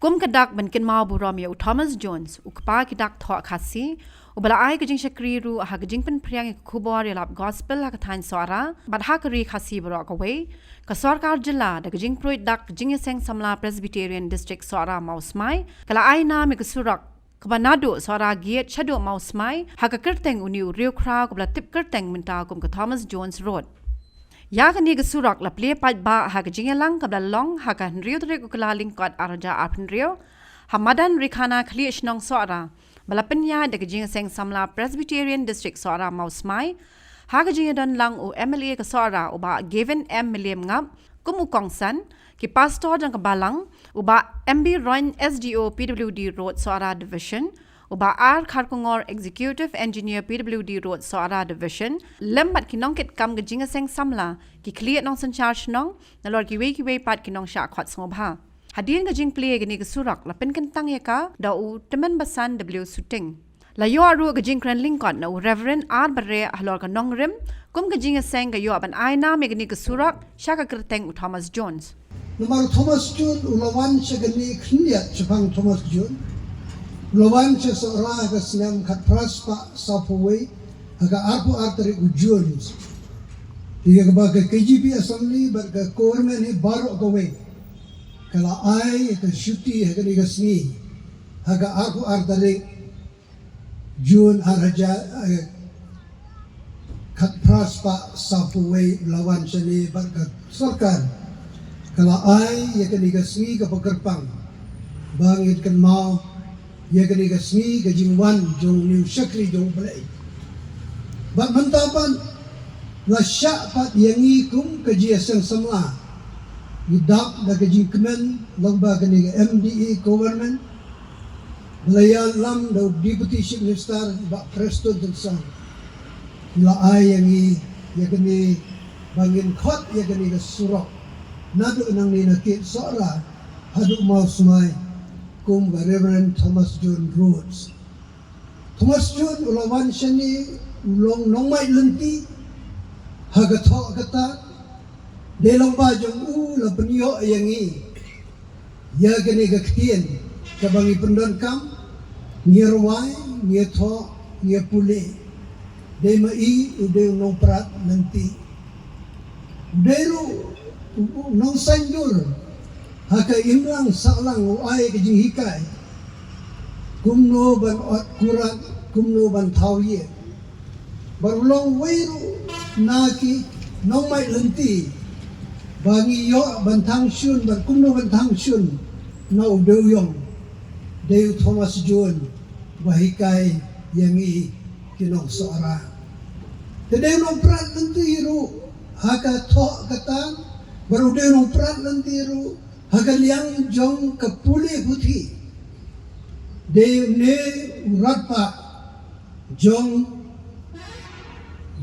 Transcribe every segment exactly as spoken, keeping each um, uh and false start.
Kum ka dak ban kynmaw burom ïa u Thomas Jones, u kpa ki dak thoh Khasi, uba la ai ka jingshakri ruh ha ka jingpynphriang ïa ka khubor ïalap gospel ha ka thaiñ Sohra bad ha ka ri Khasi baroh kawei, ka sorkar jylla da ka jingpruid dak ka jingïaseng samla Presbyterian District Sohra Mawsmai ka la ai nam ïa ka surok kaba naduh Sohra Gate shaduh Mawsmai ha ka kyrteng une u riewkhraw kaba la tip kyrteng mynta kum ka Thomas Jones Road. Ïa kane ka surok la plie paidbah ha ka jingïalang kaba la long ha ka hynriew tarik u Kyllalyngkot arhajar arphew hynriew ha madan Rikhana Khlieh Shnong Sohra, ba la pynïaid da ka jingïaseng samla Presbyterian District Sohra Mawsmai ha ka jingïadon lang u M L A ka Sohra u Bah Gavin M Mylliem Ngap kum u kongsan, ki pastor jong ka balang, u Bah M B Roin, S D O P W D Road Sohra Division, u Bah R Kharkongor, Executive Engineer P W D Road Sohra Division, lem bad ki nongkitkam ka jingïaseng samla, ki khlieh nongsynshar shnong, nalor kiwei kiwei pat ki nongshah khot sngewbha. Hadien ka jingplie ïa kane ka surok la pynkyntang ïa ka da u Tymmen Basan W Suting. La ïoh ruh ka jingkren lyngkot na u Reverend R Bareh halor ka nongrim kum ka jingïaseng ka ïoh ban ai nam ïa kane ka surok sha ka kyrteng u Thomas Jones. Namar u Thomas Jones u la wan sha kane khyndiat shaphang Thomas Jones. U la wan sha Sohra ha ka snem khatphra spah sawphew wei ha ka arphew ar tarik u June. Ïa kaba ka K J P Assembly bad ka government hi baroh kawei ka la ai ïa ka shuti ha kane ka sngi ha ka arphew ar tarik June arhajar, eh, khatphra spah sawphew wei u la wan shane bad ka sorkar ka la ai ïa kane ka sngi kaba kyrpang ba ngin kynmaw ïa kane ka sngi ka jingwan jong une u shakri jong U Blei. Bad mynta pat la shah pat ïa ngi kum ka jingïaseng samla. Ngi dap da ka jingkmen lyngba kane ka M D A government ba la ïalam da u Deputy Chief Minister Bah Prestone Tynsong. La ai ïa ngi ïa kane ba ngin khot ïa kane ka surok naduh nangne na Gate Sohra haduh Mawsmai kum ka Reverend Thomas Jones Road. Thomas Jones u la wan shane u long nongmai lynti ha ka thoh kata. Dei long ba jong u la pynïoh ïa ngi ïa kane ka ktien kaba ngi pyndonkam, ngi rwai, ngi thoh, ngi pule. Dei ma i u dei u nongprat lynti. U dei ruh u, u nongsaiñdur ha ka imlang sahlang, u ai ka jinghikai kumno ban ot kurat, kumno ban thaw ïing. Bad u long uwei ruh na ki nongmai lynti ba ngi ïoh ban thang shun, ban kumno ban thang shun na u dewïong. Dei u Thomas Jones ba hikai ïa ngi ki nong Sohra. Te dei u nongprat lynti ruh ha ka thoh kata, bad u dei u nongprat lynti ruh ha ka liang jong ka pule puthi. Dei une u radbah jong,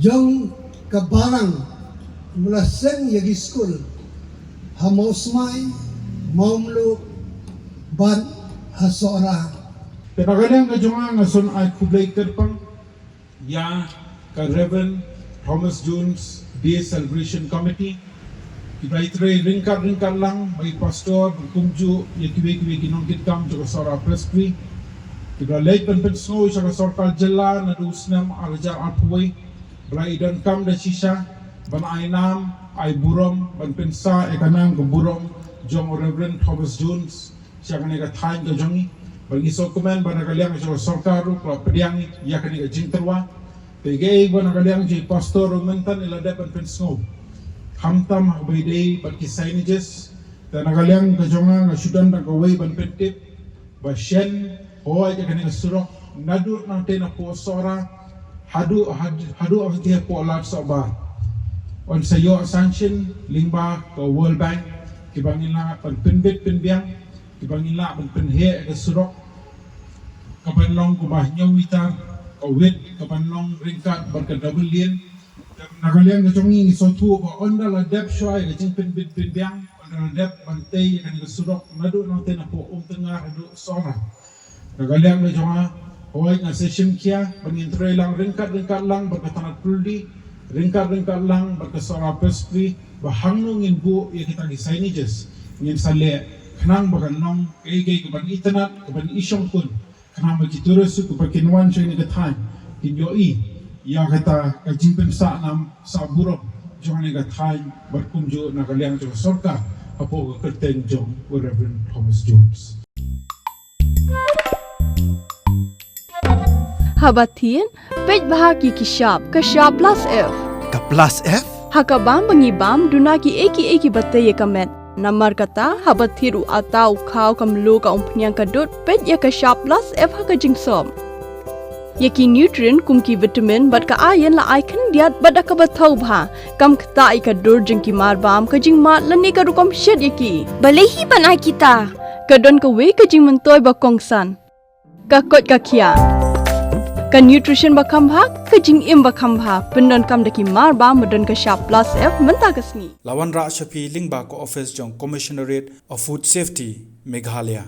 jong ka balang, u la seng ïa ki skul ha Mawsmai, Mawmluh bad ha Sohra. Te na ka liang ka jong nga, nga sngewbha ai khublei kyrpang ïa ka Reverend Thomas Jones Day Celebration Committee, kiba la trei ryngkat ryngkat lang bad i pastor, bad kumjuh ïa kiwei kiwei ki nongkitkam jong ka Sohra Presbytery, kiba la leit ban pynsngew sha ka sorkar jylla naduh u snem arhajar arphew wei, ba la i donkam da shisha ban ai nam ai burom, ban pynsah ïa ka nam ka burom jong u Reverend Thomas Jones sha kane ka thaiñ ka jong ngi. Bad ngi sngewkmen ba na ka liang jong ka sorkar ruh ka la pdiang ïa kane ka jingtyrwa. Te kaei ba na ka liang jong i pastor ruh mynta i la dep ban pynsngew, khamtam ha kaba ïadei bad ki signages. Te na ka liang ka jong nga, nga shu don tang kawei ban pyntip ba shen, hooid, ïa kane ka surok naduh nangtei napoh Sohra haduh, had-, haduh hangtei hapoh Ladsohbar yn sa ïoh sanction lyngba ka World Bank, kiba ngin lah ban pynbit pynbiang, kiba ngin lah ban pynheh ïa ka surok kaban long kumba hynñiew mitar, ka width kaban long ryngkat bad ka double lane. Na ka liang ka jong ngi, ngi sngewthuh ba ynda la dep shuwa ïa ka jingpynbit pynbiang, ynda la dep ban tei ïa kane ka surok naduh nangtei napoh Umtyngngar haduh Sohra. Na ka liang ka jong nga, hooid, nga sa shim khia ba ngin trei lang ryngkat ryngkat lang bad ka tnat pule, ryngkat ryngkat lang bad ka Sohra Presbytery, ba hangno ngin buh ïa kita ki signages, ngin sa leh Khnang ba kan long kaei kaei kaban itynnad, kaban ishongkun. Khnang ba ki tourist kiba kin wan sha kane ka thaiñ kin ïohi ïa kata ka jingpynsah nam sah burom jong kane ka thaiñ bad kumjuh na ka liang jong ka sorkar hapoh ka kyrteng jong u Reverend Thomas Jones. Haba thied, peit bha ïa ki shap, ka shap plus F. Ka plus F? Ha ka bam ba ngi bam, duna kiei kiei kiba tei ïa ka met. Namar kata, haba thied u atta, u khaw, ka mluh, ka umphniang, ka dud, peit ïa ka shap plus F ha ka jingsop. Ïa ki nutrient kum ki vitamin bad ka iron la ai khyndiat bad da kaba thaw bha. Kam ktah ïa ka dur jong ki marbam, ka jingmad lane ka rukom shet ïa ki. Balei hi ban ai kita? Ka don kawei ka jingmyntoi ba kongsan. Ka koit ka khiah. Ka nutrition ba kham bha, ka jingim ba kham bha. Pyndonkam da ki marbam ba don ka shap plus F mynta ka sngi. La wanrah sha phi lyngba ka office jong Commissionerate of Food Safety, Meghalaya.